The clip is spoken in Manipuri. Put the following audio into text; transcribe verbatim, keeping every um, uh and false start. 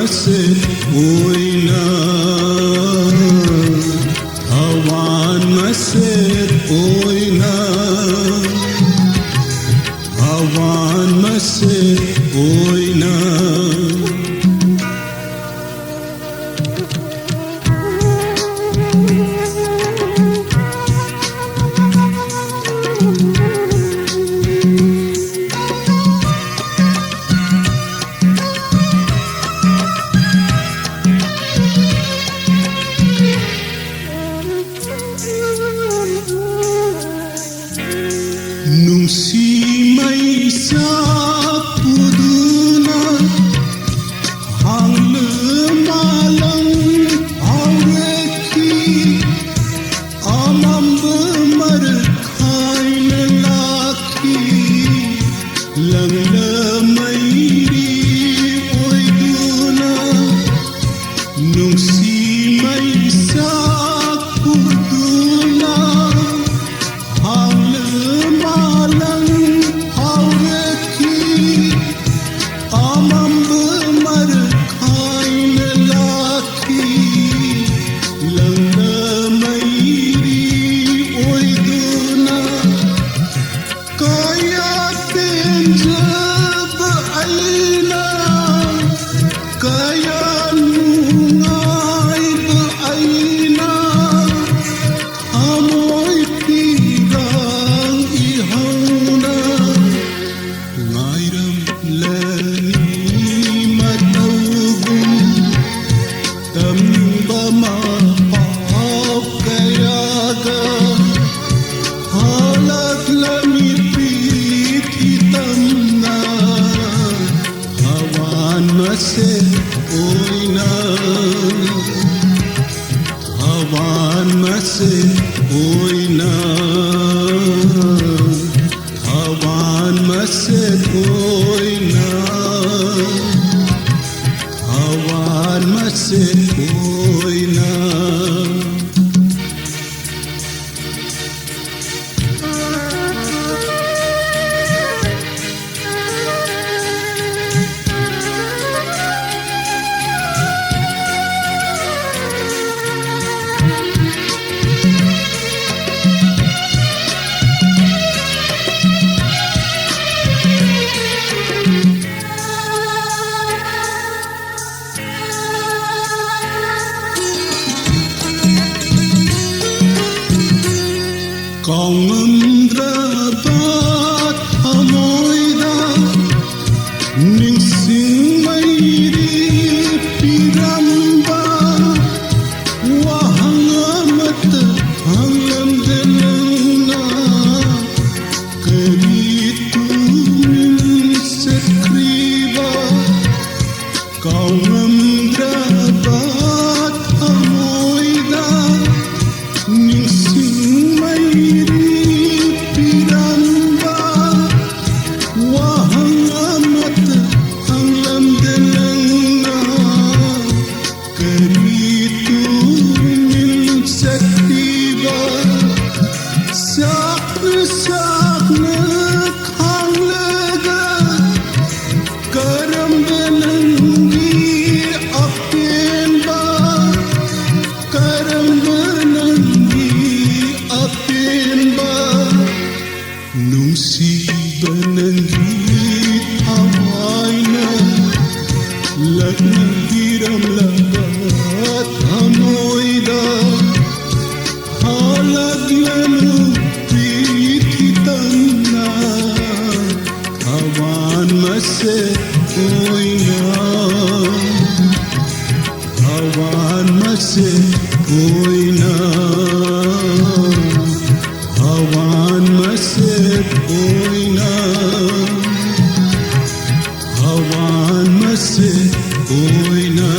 ꯃꯁꯦꯠ ꯑꯣꯏꯅ, ꯊꯋꯥꯟ ꯃꯁꯦꯠ ꯑꯣꯏꯅ, ꯊꯋꯥꯟ ꯃꯁꯦꯠ ꯑꯣꯏꯅ꯫ ꯅꯨꯡꯁꯤ ꯃꯩꯁꯥ ꯄꯨꯗꯨꯅ ꯍꯥꯡꯂ ꯃꯥꯂꯪ ꯍꯧꯔꯛꯈꯤ꯫ ꯑꯃꯝꯕ ꯃꯔꯛ ꯈꯥꯏꯅ ꯂꯥꯛꯈꯤ꯫ ꯂꯪꯂ ꯃꯩꯔꯤ ꯑꯣꯏꯗꯨꯅ ꯅꯨꯡꯁꯤ ꯃꯩꯁꯥ ꯄꯨꯗꯨꯅ ꯍꯥꯡꯂ ꯃꯥꯂꯪ ꯍꯧꯔꯛꯈꯤ꯫ ꯑꯃꯝꯕ ꯃꯔꯛ ꯈꯥꯏꯅ ꯂꯥꯛꯈꯤ꯫ ꯂꯪꯂ ꯃꯩꯔꯤ ꯑꯣꯏꯗꯨꯅ ꯀꯌꯥ ꯄꯦꯟꯖꯕ ꯑꯩꯅ, ꯀꯌꯥ ꯅꯨꯡꯉꯥꯏꯕ ꯑꯩꯅ, ꯊꯃꯣꯏ ꯄꯤꯔꯥꯡ ꯏꯍꯧꯅ ꯉꯥꯏꯔꯝꯂꯅꯤ ꯃꯇꯧꯒꯨꯝ꯫ ꯇꯝꯕ ꯃꯄꯥꯎ ꯀꯌꯥꯒ ꯍꯜꯂꯛꯂꯝꯃꯤ ꯄꯤꯊꯤ ꯇꯝꯅ꯫ ꯊꯋꯥꯟ ꯃꯁꯦꯠ ꯑꯣꯏꯅ, ꯊꯋꯥꯟ ꯃꯁꯦꯠ ꯑꯣꯏꯅ, ꯊꯋꯥꯟ ꯃꯁꯦꯠ ꯑꯣꯏꯅ, ꯊꯋꯥꯟ ꯃꯁꯦꯠ ꯑꯣꯏꯅ꯫ ꯀꯥꯎꯉꯝꯗ꯭ꯔꯕ ꯊꯃꯣꯏꯗ ꯅꯤꯡꯁꯤꯡ ꯃꯩꯔꯤ ꯄꯤꯔꯝꯕ ꯋꯥꯍꯪ ꯑꯃꯇ ꯍꯪꯂꯝꯗꯦ ꯅꯪꯅ꯫ ꯀꯔꯤ ꯇꯨꯃꯤꯟ ꯆꯠꯈꯤꯕ ꯆꯥꯛꯅ ꯆꯥꯛꯅ ꯈꯥꯡꯂꯒ ꯀꯔꯝꯕ ꯅꯪꯒꯤ ꯑꯄꯦꯟꯕ ꯀꯔꯝꯕ ꯅꯪꯒꯤ ꯑꯄꯦꯟꯕ ꯅꯨꯡꯁꯤꯕ ꯅꯪꯒꯤ ꯊꯋꯥꯏꯅ ꯂꯛꯅꯕꯤꯔꯝꯂꯕ ꯊꯃꯣꯏꯗ ꯍꯜꯂꯛꯂꯅꯨ ꯄ꯭ꯔꯤꯊꯤ ꯇꯝꯅ ꯊꯋꯥꯟ ꯃꯁꯦ ꯑꯣꯏꯅ ꯊꯋꯥꯟ ꯃꯁꯦ ꯑꯣꯏꯅ ꯊꯋꯥꯟ ꯃꯁꯦ ꯑꯣꯏꯅ ꯊꯋꯥꯟ ꯃꯁꯦ ꯑꯣꯏꯅ